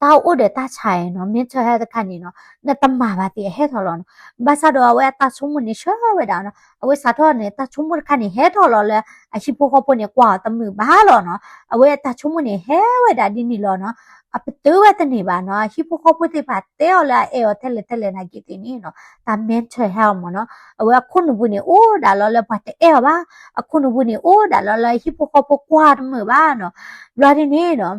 တၢ်အိၣ်ဒီးတၢ်ဆါနီၤ, mental health တခါန့ၣ်နီၤ, နတမၤဘၣ်သ့ၣ်အဟဲထီၣ်လီၤနီၤ, ဘၣ်ဆၣ်ဒီးအဝဲအတၢ်ဆိကမိၣ်န့ၣ်ဆှၢဝဲဒၣ်နီၤ, အဝဲစးထီၣ်န့ၣ် တၢ်ဆိကမိၣ်တခါန့ၣ် ဟဲထီၣ်လီၤလၢ အဟံၣ်ဖိဃီဖိန့ၣ် ကွၢ်အီၤတမုာ်ဘၣ်လီၤနီၤ, အဝဲအတၢ်ဆိကမိၣ်န့ၣ် ဟဲဝဲဒၣ်ဒ်န့ၣ်လီၤနီၤ, အပတုာ်ဝဲတန့ၢ်ဘၣ်နီၤ, အဟံၣ်ဖိဃီဖိသ့ၣ်တဖၣ်တဲအီၤလၢအအဲၣ်အီၤထဲလဲၣ်ထဲလဲၣ်နာ်က့သ့ၣ်န့ၣ်နီၤ, တၢ် mental health မ့ၢ်နီၤ, အဝဲအခိၣ်နူာ်ပူၤန့ၣ် အိၣ်ဒၣ်လီၤလၢပှၤတအဲၣ်အီၤဘၣ်, အခိၣ်နူာ်ပူၤန့ၣ် အိၣ်ဒၣ်လီၤလၢအဟံၣ်ဖိဃီဖိကွၢ်တမုာ်ဘၣ်နီၤ, ဘျီဒ်န့ၣ်နီၤ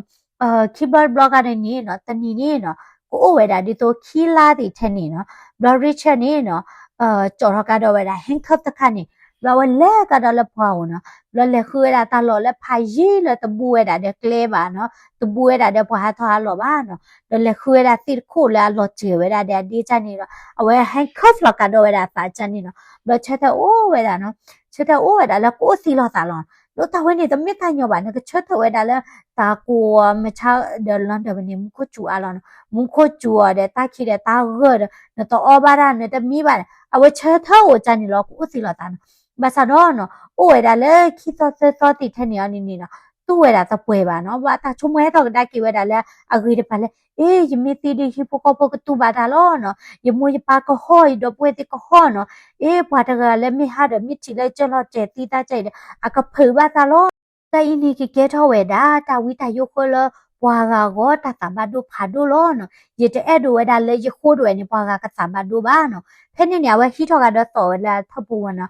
ခံဘျီတဘျီဂၤန့ၣ်နီၤ, တနံၤန့ၣ်နီၤ, ကအိၣ်ဝဲဒၣ်ဒ်သိးခံလါသ့ၣ်ထဲန့ၣ်နီၤ, ဘျီ Richard န့ၣ်နီၤ, ကၠီထီၣ်ကဒီးဝဲဒၣ် handcuff တခါန့ၣ်, ဘျီအဝဲလဲၤကဒီးလၢပှၢ်ဧိၤနီၤ, ဘျီလဲၤဃုဝဲဒၣ်တၢ်လီၢ်လၢဖးယံၤလၢတဘူးဝဲဒၣ်ဒီးကျဲဘၣ်နီၤ, တဘူးဝဲဒၣ်ဒီးပှၤဟးထီၣ်ဟးလီၤဘၣ်နီၤ, ဒီးလဲၤဃုဝဲဒၣ်သ့ၣ်တခိၣ်လၢအလီၤစှဲၤဝဲဒၣ်ဒီးအဒ့ကန့ၣ်ဒီး အဝဲ handcuff လီၤကဒီးဝဲဒၣ်အသးကန့ၣ်နီၤ, ဘျီဆၢထၢၣ်အိၣ်ဝဲဒၣ်နီၤ, ဆၢထၢၣ်အိၣ်ဝဲဒၣ်လၢကအိၣ်သံလီၤသးလီၤ, ဒီးတၢ်ဝဲန့ၣ်တမ့ၢ်တၢ်ညီဘၣ်, နကဆၢထၢၣ်ဝဲဒၣ်လၢ တၢ်ကိးမဆါဒီး London ဝဲန့ၣ် မူခိၣ်စူၤအါလီၤနီၤ, မူခိၣ်စူၤအီၤဒီးတၢ်ခံဒီးတၢ်ဂၢၢ်ဒီး နတအီၣ်ဘၣ်တၢ် နတမံဘၣ်ဒီး အဝဲဆၢထၢၣ်အိၣ်ကန့ၣ်လီၤ ကအိၣ်သံလီၤသးနီၤ, ဘၣ်ဆၣ်ဒီးနီၤ အိၣ်ဝဲဒၣ်လၢခံသီသၢသီသ့ၣ်ထဲန့ၣ်အီၤန့ၣ်န့ၣ်နီၤ အတတူၢ်ဝဲဒၣ်သပှၢ်ဘၣ်နီၤ. ဘၣ်တၢ်ဆိကမိၣ်ဟဲထီၣ်ကဒါက့ၤဝဲဒၣ်လၢအဂ့ၤတဖၣ်လၢ အ့ ယမ့ၢ်သံဒုးဟံၣ်ဖိဃီဖိကတူၢ်ဘၣ်တၢ်လီၤနီၤ, ယမိၢ်ယပၢ်ကဟီၣ် ယဒီပုၢ်ဝဲၢ်သ့ၣ်ကဟီၣ်နီၤ, အ့ ပှၤတဂၤလၢမ့ၢ်ဟးဒီးမ့ၢ်ထံၣ်လၢကၢၢ်လီၤစဲၤသံသးစဲအံၤဒီး အကဖုးဘၣ်သးလီၤ. တၢ်အံၤန့ၣ်ကကဲထီၣ်ဝဲဒၣ် တၢ်ဝံတၢ်ယိးဃၢလၢ ပှၤဂၤအဂီၢ်တၢ်သးဘၣ်ဒိဖးဒိၣ်လီၤနီၤ. ယတအဲၣ်ဒိးဝဲဒၣ်လၢယဃိဒိၣ်ဝဲန့ၣ် ပှၤဂၤကသးဘၣ်ဒိဘၣ်နီၤ. ဖဲန့ၣ်န့ၣ် အဝဲဟံးထီၣ်ကဒီးသီၣ်ဝဲလၢအထၢၣ်ပူၤဝဲနီၤ,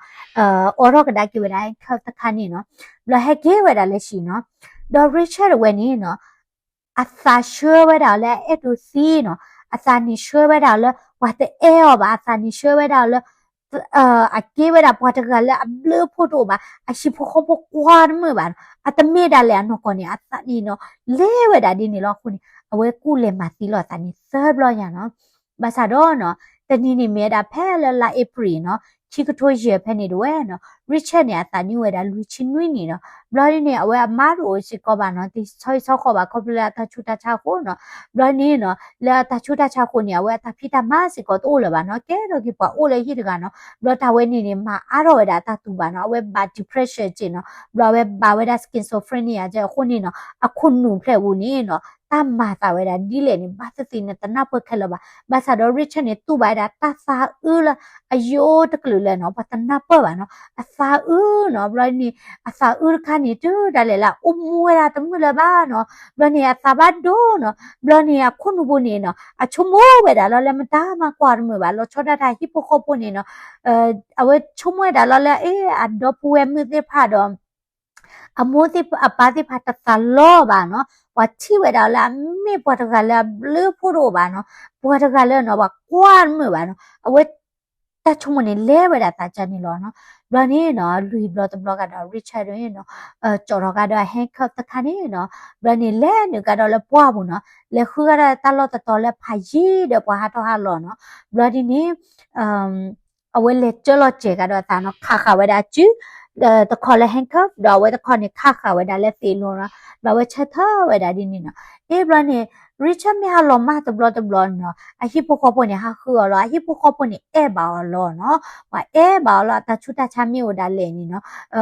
အိးထီၣ်ကဒါက့ၤဝဲဒၣ် handcuff တခါန့ၣ်နီၤ. ဘျီဟဲက့ၤဝဲဒၣ်လၢဟံၣ်နီၤ. ဒီး Richard ဝဲန့ၣ်နီၤ အသးဆှၢဝဲဒၣ်အီၤလၢအအဲၣ်ဒိးသံနီၤ, အသးန့ၣ်ဆှၢဝဲဒၣ်အီၤလၢ ပှၤတအဲၣ်အီၤဘၣ်, အသးန့ၣ်ဆှၢဝဲဒၣ်အီၤလၢ အကဲဝဲဒၣ်ပှၤတဂၤလၢအဘျုးအဖှိၣ်တအိၣ်ဘၣ်, အဟံၣ်ဖိဃီဖိကွၢ်တမုာ်ဘၣ်နီၤ, အတမ့ၢ်ဒၣ်လဲာ်အနီၢ်ကီၢ်န့ၣ် အသးန့ၣ်နီၤ လဲၤဝဲဒၣ်ဒ်န့ၣ်လီၤ. အဃိန့ၣ် အဝဲကူၣ်လဲၤမၤသံလီၤအသးန့ၣ်သၢဘျီညါနီၤ. ဘၣ်ဆၣ်ဒီးနီၤ တနံၤန့ၣ်မ့ၢ်ဝဲဒၣ်ဖဲလၢလါအ့ဖြ့ၣ်နီၤ ခံကထိယဲၢ်ဖဲန့ၣ်ဒၣ်ဝဲနီၤ Richard န့ၣ် အသးနံၣ်ဝဲဒၣ်လွံၢ်ဆံနွံနံၣ်နီၤ. ဘျီဒ်န့ၣ် အဝဲအမါတအိၣ်စ့ၢ်ကီးဘၣ်နီၤ, တဆီဟံၣ်ဆီဃီဘၣ် ခီဖျိလၢအတၢ်ဆူးတၢ်ဆါအဃိနီၤ. ဘျီန့ၣ်နီၤ လၢအတၢ်ဆူးတၢ်ဆါအဃိန့ၣ် အဝဲအတၢ်ဖံးတၢ်မၤစ့ၢ်ကီးတအိၣ်လၢၤဘၣ်နီၤ, ကဲထီၣ်က့ၤပှၤအိၣ်လၢဟံၣ်တဂၤနီၤ. ဘျီတၢ်ဝဲန့ၣ်န့ၣ် မၤအါထီၣ်ဝဲဒၣ်အတၢ်တူၢ်ဘၣ်နီၤ, အဝဲဘၣ် depression က့နီၤ, ဘျီအဝဲဘၣ်ဝဲဒၣ် schizophrenia က့အဃိန့ၣ်နီၤ အခိၣ်နူာ်ဖျဲၣ်ပူၤန့ၣ်နီၤ တၢ်မၤသးဝဲဒၣ်ဒ်လဲၣ်န့ၣ် ဘၣ်သ့ၣ်သ့ၣ်န့ၣ် တနၢ်ပၢၢ်ခဲလၢာ်ဘၣ်. ဘၣ်ဆၣ်ဒီး Richard န့ၣ် တူၢ်ဘၣ်ဝဲဒၣ်တၢ်သးအုးလၢအယိတကလုာ်လၢနီၤ ပှၤတနၢ်ပၢၢ်ဘၣ်နီၤ, အသးအုးနီၤ. ဘျီန့ၣ် အသးအုးတခါန့ၣ် တုၤဒၣ်လဲာ်လၢအအိၣ်မူဝဲဒၣ်တမုာ်လၢၤဘၣ်နီၤ. ဘျီန့ၣ် အသးဘၣ်ဒိနီၤ. ဘျီန့ၣ် အခိၣ်နူာ်ပူၤန့ၣ်နီၤ အဆိကမိၣ်ဝဲဒၣ်လီၤလၢမတၤမၤကွၢ်တမုာ်ဘၣ်, လီၤဆီဒၣ်တၢ်ဟံၣ်ဖိဃီဖိန့ၣ်နီၤ အဝဲဆိကမိၣ်ဝဲဒၣ်လီၤလၢ အ့ အဒီပုၢ်ဝဲၢ်မုၣ်သ့ၣ်တဖၣ်ဒီး အမိၢ်သ့ၣ်အပၢ်သ့ၣ်တဖၣ်တသးလီဘၣ်နီၤ, ပှၤထံၣ်ဝဲဒၣ်လၢအမ့ၢ်ပှၤတဂၤလၢအဘျုးဖှိၣ်တအိၣ်ဘၣ်နီၤ, ပှၤတဂၤလၢနီၤ ပှၤကွၢ်တမုာ်ဘၣ်နီၤ, အဝဲ တၢ်ဆိကမိၣ်န့ၣ် လဲၤဝဲဒၣ်သးကန့ၣ်လီၤနီၤ. ဘျီန့ၣ်နီၤ လွံၢ်ဘျီတဘျီကဒီး Richard န့ၣ်နီၤ ကၠီထီၣ်ကဒီး handcuff တခါန့ၣ်နီၤ, ဘျီန့ၣ် လဲၤနုာ်ကဒီးလၢပှၢ်ပူၤနီၤ, လဲၤဃုကဒီးတၢ်လီၢ်တတီၤလၢဖးယံၤဒီးပှၤဟးထီၣ်ဟးလီၤနီၤ. ဘျီဒ်န့ၣ် အဝဲလဲၤကၢလီၤစဲၤကဒီးအသးနီၤ, ခးဃာ်ဝဲဒၣ်အစု တခီလၢ handcuff ဒီးအဝဲတခီန့ၣ် ခးဃာ်ဝဲဒၣ်လၢသံးလိၤနီၤ, ဘျီဝဲဆၢထၢၣ်ဝဲဒၣ်ဒ်န့ၣ်နီၤ. အ့ ဘျီန့ၣ် Richard မ့ၢ်ဟးလီၤမၢ်တဘျီတဘျီနီၤ, အဟံၣ်ဖိဃီဖိန့ၣ် ဟးဃုအီၤလီၤ, အဟံၣ်ဖိဃီဖိန့ၣ် အဲၣ်ဘၣ်အီၤလီၤနီၤ, ပှၤအဲၣ်ဘၣ်အီၤလီၤ, အတၢ်ဆူးတၢ်ဆါမ့ၢ်အိၣ်ဒၣ်လဲာ်န့ၣ်နီၤ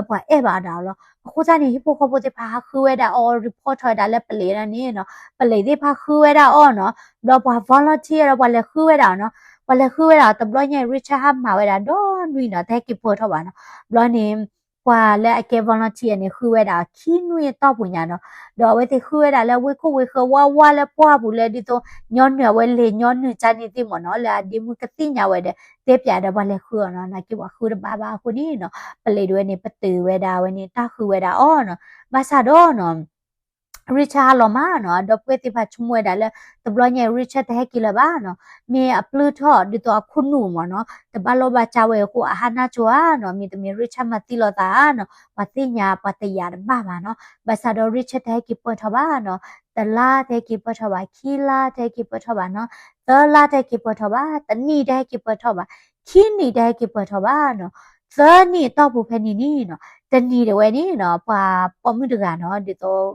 ပှၤအဲၣ်ဘၣ်အီၤဒၣ်အီၤလီၤ. အဃိသတးန့ၣ် ဟံၣ်ဖိဃီဖိသ့ၣ်တဖၣ်ဟးဃုဝဲဒၣ်အီၤ report ထီၣ်ဝဲဒၣ်လၢပလံးဒၣ်န့ၣ်နီၤ, ပလံးသ့ၣ်တဖၣ်ဃုဝဲဒၣ်အီၤနီၤ, ဘျီပှၤ volunteer ဒီးပှၤလဲၤဃုဝဲဒၣ်အီၤနီၤ, ပှၤလဲၤဃုဝဲဒၣ်အီၤတဘျီညါအံၤ Richard ဟးမၤဝဲဒၣ်ဒီနွံနီၤ တဟဲက့ၤပၢၢ်ထီၣ်ဘၣ်နီၤ. ဘျီန့ၣ် ပှၤလၢအကဲ volunteer န့ၣ် ဃုဝဲဒၣ်အီၤခံနွံအတီၢ်ပူၤညါနီၤ, ဒီးအဝဲသ့ၣ်ဃုဝဲဒၣ်လၢဝ့ၢ်ခိၣ်ဝ့ၢ်ဃၢၤဝါဝါလၢပှၢ်ပူၤလၢဒ်သိး ညီနုၢ်အဝဲလဲၤညီနုၢ်ကန့ၣ်သ့ၣ်မ့ၢ်နီၤ, လၢအဒ့မုၣ်ကသ့ၣ်ညါဝဲဒီး တဲပၠးဒီးပှၤလဲၤဃုအီၤနီၤ, နာ်က့ပှၤဃုတဘၣ်ဘၣ်အဃိန့ၣ်နီၤ, ပလံးဒၣ်ဝဲန့ၣ် ပတုာ်ဝဲဒၣ်ဝဲန့ၣ် တၢ်ဃုဝဲဒၣ်အီၤနီၤ. ဘၣ်ဆၣ်ဒီးနီၤ Richard ဟးလီၤမၢ်နီၤ, အဒီပုၢ်ဝဲၢ်သ့ၣ်တဖၣ်ဆိကမိၣ်ဝဲဒၣ်လၢ တဘျီညါအံၤ Richard တဟဲက့ၤလၢၤဘၣ်နီၤ, မ့ၢ်အပျုၢ်ထီၣ်ဒ်သိးအခိၣ်နူာ်မ့ၢ်နီၤ, တဘၣ်လိာ်ဘၣ်စးဝဲအဃိ အဟးနါစိၤဧါနီၤ, မ့တမ့ၢ် Richard မၤသံလိာ်သးဧါနီၤ, ပှၤသ့ၣ်ညါပှၤတယာ်တဘၣ်ဘၣ်နီၤ. ဘၣ်ဆၣ်ဒီး Richard တဟဲက့ၤပၢၢ်ထီၣ်ဘၣ်နီၤ, တလါတဟဲက့ၤပၢၢ်ထီၣ်ဘၣ်, ခံလါတဟဲက့ၤပၢၢ်ထီၣ်ဘၣ်နီၤ, သၢလါတဟဲက့ၤပၢၢ်ထီၣ်ဘၣ်, တနံၣ်တဟဲက့ၤပၢၢ်ထီၣ်ဘၣ်, ခံနံၣ်တဟဲက့ၤပၢၢ်ထီၣ်ဘၣ်နီၤ, သၢနံၣ်အတီၢ်ပူၤဖဲန့ၣ်န့ၣ်နီၤ, တနံၤဒၣ်ဝဲန့ၣ်နီၤ ပှၤပိာ်မုၣ်တဂၤနီၤ ဒ်သိး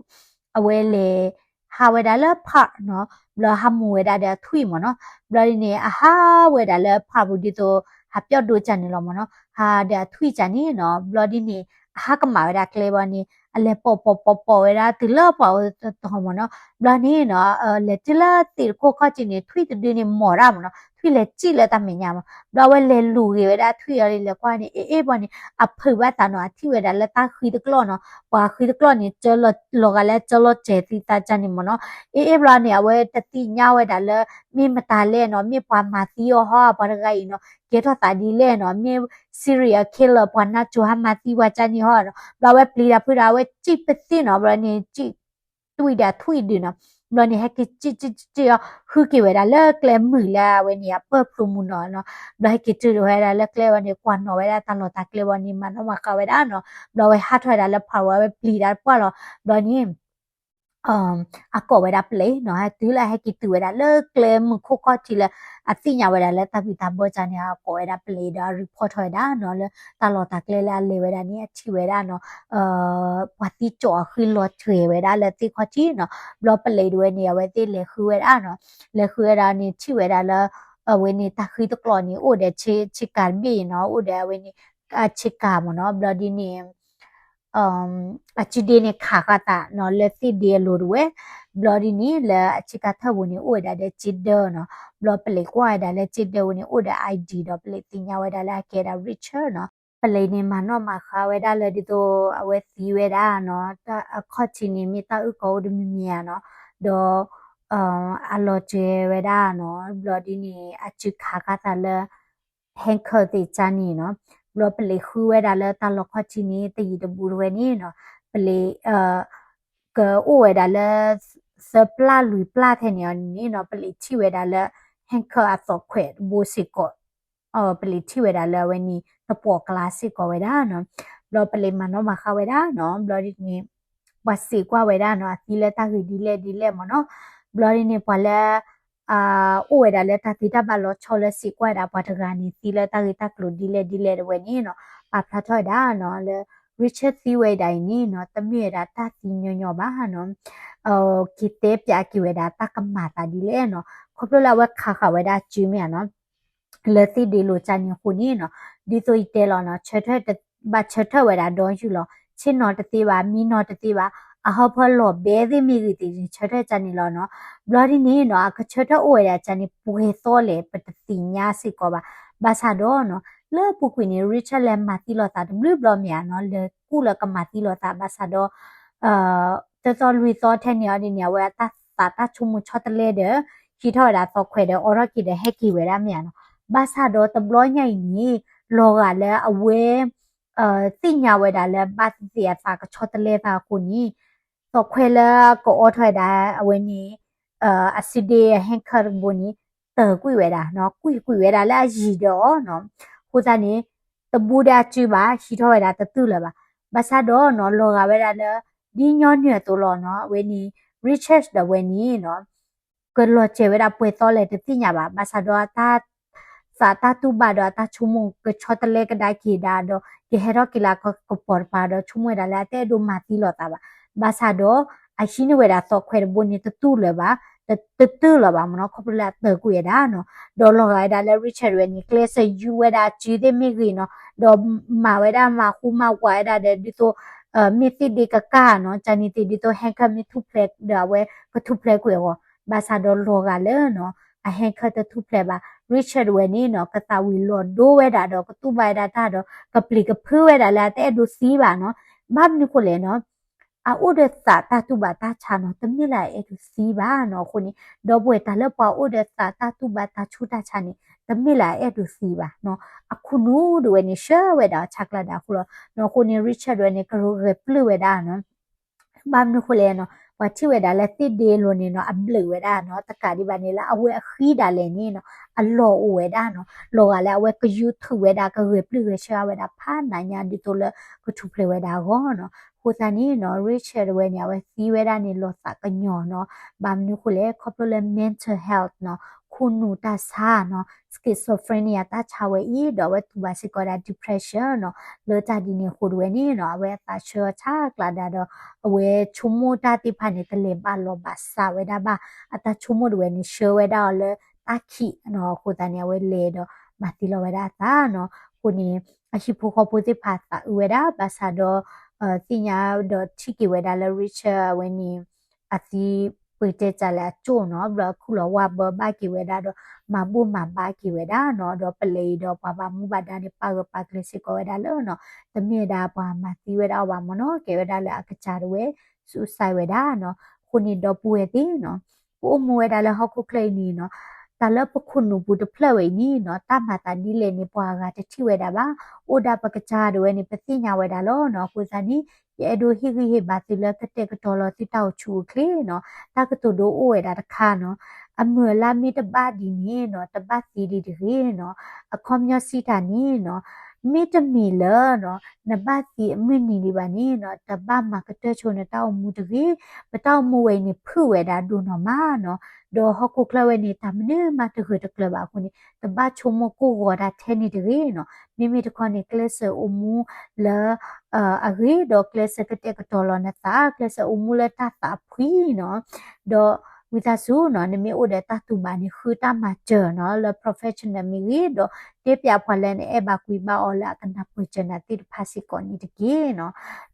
အဝဲလဲၤဟးဝဲဒၣ်လၢ park နီၤ, ဘျီဟးမူၤဝဲဒၣ်ဒီးအထွံၣ်မ့ၢ်နီၤ, ဘျီဒ်န့ၣ် အဟးဝဲဒၣ်လၢ park ပူၤဒ်သိး ဟးပျီၣ်ဒိကန့ၣ်လီၤမ့ၢ်နီၤ, ဟးဒီးအထွံၣ်ကန့ၣ်နီၤ, ဘျီဒ်န့ၣ် အဟးကမၣ်ဝဲဒၣ်ကျဲဘၣ်န့ၣ် အလဲၤပိာ်ပိာ်ပိာ်ပိာ်ဝဲဒၣ်တုၤလၢပှၤအဝဲတတီၤမ့ၢ်နီၤ, ဘျီန့ၣ်နီၤ လဲၤတုၤလၢသ့ၣ်တခိၣ်ခီၣ်ထံးန့ၣ် ထွံၣ်တဒုန့ၣ် မိာ်ဒၣ်မ့ၢ်နီၤ, ထွံၣ်လဲၤစံၣ်လၢတၢ်မဲာ်ညါမ့ၢ်, ဘျီအဝဲလဲၤလူၤဂ့ၤဝဲဒၣ်ထွံၣ်အီၤလဲၤကွၢ်န့ၣ် အ့ၣ်အ့ၣ်ဘျီန့ၣ် အဖုးဘၣ်သးနီၤ, အထံၣ်ဝဲဒၣ်လၢတၢ်ဃံတကျီၢ်နီၤ, ပှၤဃံတကျီၢ်န့ၣ် လီၤဂာ်လၢကၢလီၤစဲၤသံသးကန့ၣ်မ့ၢ်နီၤ, အ့ၣ်အ့ၣ်ဘျီန့ၣ် အဝဲတသ့ၣ်ညါဝဲဒၣ်လၢ မ့ၢ်မတၤလဲၣ်နီၤ, မ့ၢ်ပှၤမၤသံအီၤဟီ ပှၤတဂၤအံၤနီၤ, ကဲထီၣ်သးဒ်လဲၣ်နီၤ, မ့ၢ် serial killer ပှၤနါစိၤဟးမၤသံပှၤကန့ၣ်ဟီနီၤ, ဘျီအဝဲပျံၤတၢ်ဖုးဒီး အဝဲစံၣ်ပသ့ၣ်နီၤ, ဘျီန့ၣ် စံၣ် တွံၣ်ဒီးထွံၣ်ဒုးနီၤ, ဘျီန့ၣ် ဟဲက့ၤစံၣ်စံၣ်စံၣ်စံၣ်အီၤ ဃုက့ၤဝဲဒၣ်လၢကျဲမုာ်လၢအဝဲန့ၣ် အပၢၢ်ဖျိမုၢ်နီၤနီၤ, ဘျီဟဲက့ၤတုၤဝဲဒၣ်လၢကျဲဝဲန့ၣ် ကွၢ်နီၣ်ဝဲဒၣ်တၢ်လီၢ်တၢ်ကျဲဝဲန့ၣ် မၤနီၣ်မၤဃါဝဲဒၣ်နီၤ, ဘျီအဝဲဟးထီၣ်ဝဲဒၣ်လၢဖးဝဲ အဝဲပျံၤတၢ်တပှၢ်လီၤ, ဘျီန့ၣ် အကိးဝဲဒၣ်ပလံးနီၤ, တုၤလၢအဟဲက့ၤတုၤဝဲဒၣ်လၢကျဲမုၢ်ခိၣ်ခီၣ်ထံးလၢ အသ့ၣ်ညါဝဲဒၣ်လၢတၢ်ဘံၣ်တၢ်ဘၢကန့ၣ် အကိးဝဲဒၣ်ပလံးဒီး report ထီၣ်ဝဲဒၣ်နီၤ, လၢတၢ်လီၢ်တၢ်ကျဲလၢအလဲၤဝဲဒၣ်န့ၣ် အထံၣ်ဝဲဒၣ်နီၤ ပှၤသံကၠိအဃံလီၤထွဲဝဲဒၣ်လၢသ့ၣ်ခီၣ်ထံးနီၤ, ဘျီပလံးဒၣ်ဝဲန့ၣ် အဝဲသ့ၣ်လဲၤဃုဝဲဒၣ်နီၤ, လဲၤဃုဝဲဒၣ်န့ၣ် ထံၣ်ဝဲဒၣ်လၢ အဝဲန့ၣ်တၢ်ဃံတကျီၢ်န့ၣ် အိၣ်ဒီးဆ့ကၤတဘ့ၣ်နီၤ, အိၣ်ဒီးအဝဲန့ၣ် ဆ့ကၤမ့ၢ်နီၤ, ဘျီဒ်န့ၣ် အစုဒ့န့ၣ်ခးဃာ်သးနီၤ လၢသ့ၣ်ဒ့အလိၤတဝဲ, ဘျီဒ်န့ၣ် လၢအစုကါထၢၣ်ပူၤန့ၣ် အိၣ်ဝဲဒၣ်ဒီးစုဒ့နီၤ, ဘျီပလံးကွၢ်ဝဲဒၣ်လၢစုဒ့ပူၤန့ၣ် အိၣ်ဒီး I D ဒီးပလံးသ့ၣ်ညါဝဲဒၣ်လၢအကဲဒၣ် Richard နီၤ, ပလံးန့ၣ်မၤနီၣ်မၤဃါဝဲဒၣ်လၢဒ်သိးအဝဲသံဝဲဒၣ်နီၤ, အခီၣ်ထံးန့ၣ်မ့ၢ်တၢ်အုၣ်ကီၤအိၣ်တမံၤမံၤဧါနီၤ, ဒီး အလီၤစဲၤဝဲဒၣ်နီၤ, ဘျီဒ်န့ၣ် အစုခးဃာ်သးလၢ handcuff သ့ၣ်ကါန့ၣ်နီၤ, ဘျီပလံးဃုဝဲဒၣ်လၢတၢ်လီၢ်ခီၣ်ထံးန့ၣ် တယံၤတဘူးတဝဲန့ၣ်နီၤ, ပလံး ကအိၣ်ဝဲဒၣ်လၢ သၢပျၢ်လွံၢ်ပျၢ်ထဲန့ၣ်အီၤန့ၣ်နီၤ, ပလံးထံၣ်ဝဲဒၣ်လၢ handcuff အသီၣ်ခွဲးတဘိစ့ၢ်ကီး, ပလံးထံၣ်ဝဲဒၣ်လၢအဝဲန့ၣ် တပိာ်ကျါစ့ၢ်ကီးဝဲဒၣ်နီၤ, ဘျီပလံးမၤနီၣ်မၤဃါဝဲဒၣ်နီၤ, ဘျီဒ်န့ၣ် ပှၤစံးကွၢ်ဝဲဒၣ်နီၤ, အသံလၢတၢ်ဂ့ၢ်ဒ်လဲၣ်ဒ်လဲၣ်မ့ၢ်နီၤ, ဘျီဒ်န့ၣ် ပှၤလၢ အိၣ်ဝဲဒၣ်လၢတၢ်သံတၢ်ဘၣ်လီၤဆီလၢစံးကွၢ်ဝဲဒၣ်ပှၤတဂၤန့ၣ် သံလၢတၢ်ဂ့ၢ်တၢ်ကျိၤဒ်လဲၣ်ဒ်လဲၣ်တဝဲန့ၣ်နီၤ, ပာ်ဖျါထီၣ်ဝဲဒၣ်နီၤ, လၢ Richard သံဝဲဒၣ်အံၤန့ၣ်နီၤ, တမ့ၢ်ဝဲဒၣ်တၢ်သံညီညီဘၣ်နီၤ, က့ၤတဲပၠးက့ၤဝဲဒၣ်တၢ်ကမၤသးဒ်လဲၣ်နီၤ, ခီဖျိလၢအဝဲခးဃာ်ဝဲဒၣ်စုမ့ၢ်ဧါနီၤ လၢသ့ၣ်ဒ့လိၤကါန့ၣ်အဃိန့ၣ်နီၤ, ဒ်သိးယတဲလီၤနီၤ, ဆၢထၢၣ် ဘၣ်ဆၢထၢၣ်ဝဲဒၣ်ဒီယုၢ်လီၤ, ဆ့ၣ်နီၤတသ့ဘၣ်, မံနီၤတသ့ဘၣ်, အဟီၣ်ဖၢလီၤဘဲသ့ၣ်မ့ၢ်ဂ့ၤသ့ၣ်န့ၣ် ဆၢထၢၣ်ကါန့ၣ်လီၤနီၤ, ဘျီဒ်န့ၣ်နီၤ, အကဆၢထၢၣ်အိၣ်ဝဲဒၣ်ကါန့ၣ် ပှဲၤသီလဲၣ် ပတသ့ၣ်ညါစ့ၢ်ကီးဘၣ်, ဘၣ်ဆၣ်ဒီးနီၤ, လၢပူၤကွံာ်န့ၣ် Richard လဲၤမၤသံလိာ်သးတဘျုးဘျီမ့ၢ်ဧါနီၤ, လဲၤကူၣ်လၢကမၤသံလိာ်သး ဘၣ်ဆၣ်ဒီး တသီလွံၢ်သီထဲန့ၣ်အီၤဒ်န့ၣ် အဝဲအတၢ်သးတၢ်ဆိကမိၣ်ဆီတလဲဒီး ဟံးထီၣ်ဝဲဒၣ်သီၣ်ခွဲးဒီး အိးထီၣ်က့ၤဒီးဟဲက့ၤဝဲဒၣ်မ့ၢ်ဧါနီၤ, ဘၣ်ဆၣ်ဒီးတဘျီညါအံၤန့ၣ် လီၤဂာ်လၢအဝဲ သ့ၣ်ညါဝဲဒၣ်လၢဘၣ်သ့ၣ်သ့ၣ်အသးကဆီတလဲသးအဃိန့ၣ် သီၣ်ခွဲးလၢကအိးထီၣ်ဝဲဒၣ်အဝဲန့ၣ် အစုဒ့ handcuff တဘိန့ၣ် တၢၢ်ကွံာ်ဝဲဒၣ်နီၤ, ကွံာ်ကွံာ်ဝဲဒၣ်လၢအယံၤဒီးအီၤနီၤ, အဃိသတးန့ၣ် တဘူးဒီးအစုဘၣ် ဟံးထီၣ်ဝဲဒၣ်တတုၤလၢၤဘၣ်, ဘၣ်ဆၣ်ဒီးနီၤ လီၤဂာ်ဝဲဒၣ်လၢ ဒ်ညီနုၢ်အသိးလီၤနီၤ, အဝဲန့ၣ် Richard ဒီးအဝဲန့ၣ်နီၤ ကလီၤစဲၤဝဲဒၣ်ပှဲၤသီလဲၣ်တသ့ၣ်ညါဘၣ်, ဘၣ်ဆၣ်ဒီးအတၢ် သးတၢ်တူၢ်ဘၣ်ဒီးအတၢ်ဆိကမိၣ်ကဆီတလဲကဒါက့ၤဒၣ်ဒီး ကဟဲထီၣ်က့ၤလၢကပီၤတပၤဒီး ဆိကမိၣ်ဝဲဒၣ်လၢအတအဲၣ်ဒိးမၤသံလိာ်သးဘၣ်, ဘၣ်ဆၣ်ဒီး အဟံးန့ၢ်ဝဲဒၣ်သီၣ်ခွဲးတဘိန့ၣ် တတုၤလၢၤဘၣ်, တတုၤလၢၤဘၣ်မ့ၢ်နီၤ, ခီဖျိလၢအတၢၢ်ကွံာ်ဝဲဒၣ်နီၤ, ဒီးလီၤဂာ်ဝဲဒၣ်လၢ Richard ဝဲန့ၣ် ကျဲးစၢးယူဝဲဒၣ်အစုသ့ၣ်မ့ၢ်ဂ့ၤနီၤ, ဒီးမၤဝဲဒၣ်မၤဃူမၤဝးဝဲဒၣ်ဒီး ဒ်သိး မ့ၢ်သ့ၣ်ဒ့ကကၢ်နီၤ, ကန့ၣ်သ့ၣ်ဒ်သိး handcuff မ့ၢ်ထူၣ်ဖျဲးဒီးအဝဲကထူၣ်ဖျဲးကွံာ်အဂီၢ်, ဘၣ်ဆၣ်ဒီးလီၤဂာ်လၢနီၤ အ handcuff တထူၣ်ဖျဲးဘၣ်, Richard ဝဲန့ၣ်နီၤ ကသးဝံၤလီၤဒိဝဲဒၣ်ဒီး ကတူၢ်ဘၣ်ဝဲဒၣ်တၢ်ဒီး ကပျံၤကဖုဝဲဒၣ်လၢအတအဲၣ်ဒိးသံဘၣ်နီၤ, ဘၣ်မနုၤဃိလဲၣ်နီၤ အအိၣ်ဒီးသးတၢ်တူၢ်ဘၣ်တၢ်ဆါနီၤ, တမ့ၢ်လၢအအဲၣ်ဒိးသံဘၣ်နီၤ, အဃိန့ၣ် ဒီပုၢ်ဝဲၢ်တၢ်လၢပှၤအိၣ်ဒီးသးတၢ်တူၢ်ဘၣ်တၢ်ဆူးတၢ်ဆါန့ၣ် တမ့ၢ်လၢအအဲၣ်ဒိးသံဘၣ်နီၤ, အခိၣ်နူာ်ဒၣ်ဝဲန့ၣ် ဆှၢဝဲဒၣ်အီၤဆးကျးဒၣ်အဃိလီၤနီၤ, အဃိန့ၣ် Richard ဝဲန့ၣ် ကရူၢ်ဂဲၤပျုၢ်ဝဲဒၣ်နီၤ ဘၣ်မနုၤဃိလဲၣ်နီၤ, ပှၤထံၣ်ဝဲဒၣ်လၢသ့ၣ်ဒ့လိၤန့ၣ်နီၤ အဘျုးဝဲဒၣ်နီၤ, တကးဒံးဘၣ်န့ၣ် လၢအဝဲအဃံဒၣ်လဲာ်န့ၣ်နီၤ အလီၢ်အိၣ်ဝဲဒၣ်နီၤ, လီၤဂာ်လၢအဝဲကယူၤထုးဝဲဒၣ် ကဂဲၤပျုၢ်ဂဲၤဆှၢဝဲဒၣ်ဖးနးညါ ဒ်သိးလၢကထူၣ်ဖျဲးဝဲဒၣ်အဂီၢ်နီၤ, အဃိသတးန့ၣ်နီၤ Richard ဝဲန့ၣ် အဝဲသံဝဲဒၣ်န့ၣ် လီၤသးကညီၤနီၤ, ဘၣ်မနုၤဃိလဲၣ် ခီဖျိလၢ mental health နီၤ ခိၣ်နူာ်တၢ်ဆါနီၤ schizophrenia တၢ်ဆါဝဲအံၤ ဒီးအဝဲတူၢ်ဘၣ်စ့ၢ်ကီးဒၣ် depression နီၤ, လၢတၢ်ဒ်န့ၣ်အဃိတဝဲန့ၣ်နီၤ အဝဲအသးဆၢဆးကျးဒၣ်ဒီး အဝဲဆိကမိၣ်တၢ်သ့ၣ်တဖၣ်န့ၣ် တလဲၤဘၣ်လီၤဘၣ်စးဝဲဒၣ်ဘၣ်, အတၢ်ဆိကမိၣ်တဝဲန့ၣ် ဆှၢဝဲဒၣ်အီၤလၢတၢ်ခံးနီၤ, အဃိသတးန့ၣ် အဝဲလဲၤဒီးမၤသံလီၤဝဲဒၣ်အသးနီၤ, အဃိန့ၣ် အဟံၣ်ဖိဃီဖိသ့ၣ်တဖၣ်သးအုးဝဲဒၣ် ဘၣ်ဆၣ်ဒီး သ့ၣ်ညါဒီးထံၣ်က့ၤဝဲဒၣ်လၢ Richard အဝဲန့ၣ် အသံပှ့ၤတဲာ်ကၢ်လၢအကၠိၣ်နီၤ, ဘျီအခုၣ်လီၤဝါဘၢဘၣ်က့ၤဝဲဒၣ်ဒီး မၤဘူၣ်မၤဘါက့ၤဝဲဒၣ်နီၤ, ဒီးပလံးအံၤဒီးပှၤဘၣ်မူဘၣ်ဒါန့ၣ် ပာ်ဂၢၢ်ပာ်ကျၢၤစ့ၢ်ကီးဝဲဒၣ်လၢနီၤ, တမ့ၢ်ဝဲဒၣ်ပှၤမၤသံဝဲဒၣ်အီၤဘၣ်မ့ၢ်နီၤ, ကဲဝဲဒၣ်လၢအကစၢ်တဝဲ suicide ဝဲဒၣ်နီၤ, အဃိန့ၣ်ဒီပုၢ်ဝဲၢ်သ့ၣ်နီၤ ပအိၣ်မူဝဲဒၣ်လၢဟီၣ်ခိၣ်ချၢအံၤန့ၣ်နီၤ, တၢ်လၢပခိၣ်နူာ်ပူၤတဖျၢၣ်ဝဲအံၤန့ၣ်နီၤ, တၢ်မၤသးဒ်လဲၣ်န့ၣ် ပှၤအဂၤတထံၣ်ဝဲဒၣ်ဘၣ်, အိၣ်ဒၣ်ပကစၢ်တဝဲန့ၣ် ပသ့ၣ်ညါဝဲဒၣ်လီၤနီၤ, အဃိသတးန့ၣ် ယအဲၣ်ဒိးဟ့ၣ်ဂံၢ်ဟ့ၣ်ဘါသုလၢကတဲာ်ကတီၤလီၤသုတၢ်အိၣ်ဆူၣ်အိၣ်ချ့နီၤ, တၢ်ကတိၤဒိအိၣ်ဝဲဒၣ်တခါနီၤ, အမုၢ်အလါမ့ၢ်တဘၣ်ဒံးန့ၣ်နီၤ, တဘၣ်သံဒံးတဂ့ၤနီၤ, အခီပညီစံးတၢ်န့ၣ်နီၤ, မ့တမ့ၢ်လၢနီၤ, နဘၣ်သံအမုၢ်နံၤဒံးဘၣ်န့ၣ်နီၤ, တဘၣ်မၤကတၢၢ်ဆိနတၢ်အိၣ်မူတဂ့ၤ, ပတၢ်အိၣ်မူဝဲအံၤန့ၣ် ဖုၣ်ဝဲဒၣ်ဒိၣ်နီၢ်မးနီၤ, ဒီးဟီၣ်ခိၣ်ချၢဝဲန့ၣ် တၢ်မနုၤမးတဂၢၢ်တကျၢၤဘၣ်အဃိန့ၣ် တဘၣ်ဆိကမိၣ်ကိၢ်ဂီၤတၢ်ထဲန့ၣ်တဂ့ၤနီၤ, မ့မ့ၢ်တခီန့ၣ် ကျဲးစၢးအိၣ်မူလၢ အဂ့ၤ ဒီးကျဲးစၢးကတဲာ်ကတီၤလီၤနသး, ကျဲးစၢးအိၣ်မူလၢတၢ်သးဖှံနီၤ, ဒီး ဝံသးစူၤနီၤ နမ့ၢ်အိၣ်ဒီးတၢ်တူၢ်ဘၣ်န့ၣ် ဃုတၢ်မၤစၢၤနီၤ လၢ professional မ့ၢ်ဂ့ၤ ဒီးတဲပၠးပှၤလၢနအဲၣ်ဘၣ်ကွံာ်ဘၣ်အီၤ လၢအကနၢ်ပၢၢ်စၢၤနၤသ့ၣ်တဖၣ်စ့ၢ်ကီးန့ၣ်တက့ၢ်နီၤ.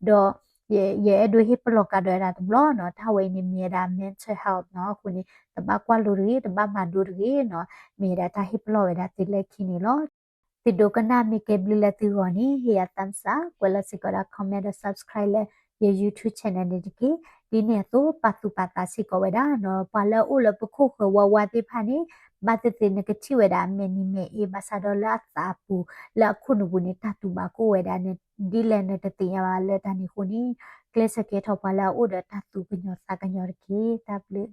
ဒီး ယ ယအဲၣ်ဒိးဟ့ၣ်ပလီၢ်ကဒီးဝဲဒၣ်တဘျီနီၤ တၢ်ဝဲအံၤန့ၣ်မ့ၢ်ဝဲဒၣ် mental health နီၤ. အဃိန့ၣ် တဘၣ်ကွၢ်လိတဂ့ၤ တဘၣ်မၤဒိတဂ့ၤနီၤ. မ့ၢ်ဝဲဒၣ်တၢ်ဟ့ၣ်ပလီၢ်ဝဲဒၣ်သုလၢခံန့ၣ်လီၤ. သုဒိကနၣ်မ့ၢ်ကဲဘျုးလၢသုဂီၢ်န့ၣ် ဟ့ၣ်ယၤ thumbs up ကွဲးလီၤစ့ၢ်ကီးဒီး comment ဒီး subscribe လၢယ YouTube channel န့ၣ်တက့ၢ်. ဒ်န့ၣ်အသိး ပာ်သူၣ်ပာ်သးစ့ၢ်ကီးဝဲဒၣ်နီၤ ပှၤလၢအအိၣ်လၢပခိၣ်ဃၢၤဝါဝါသ့ၣ်တဖၣ်န့ၣ် ဘၣ်သ့ၣ်သ့ၣ်နကထံၣ်ဝဲဒၣ်အမဲာ်နံၤမဲာ်အ့ ဘၣ်ဆၣ်ဒီးလၢအသးအပူၤ လၢအခိၣ်နူာ်ပူၤန့ၣ် တၢ်တူၢ်ဘၣ်ကအိၣ်ဝဲဒၣ်န့ၣ် ဒ်လဲၣ်နတသ့ၣ်ညါဘၣ်လၢတၢ်န့ၣ်အဃိန့ၣ် ကျဲးစၢးကဲထီၣ်ပှၤလၢအအိၣ်ဒီးတၢ်သူၣ်ကညီၤသးကညီၤတက့ၢ်. တၢ်ဘျုး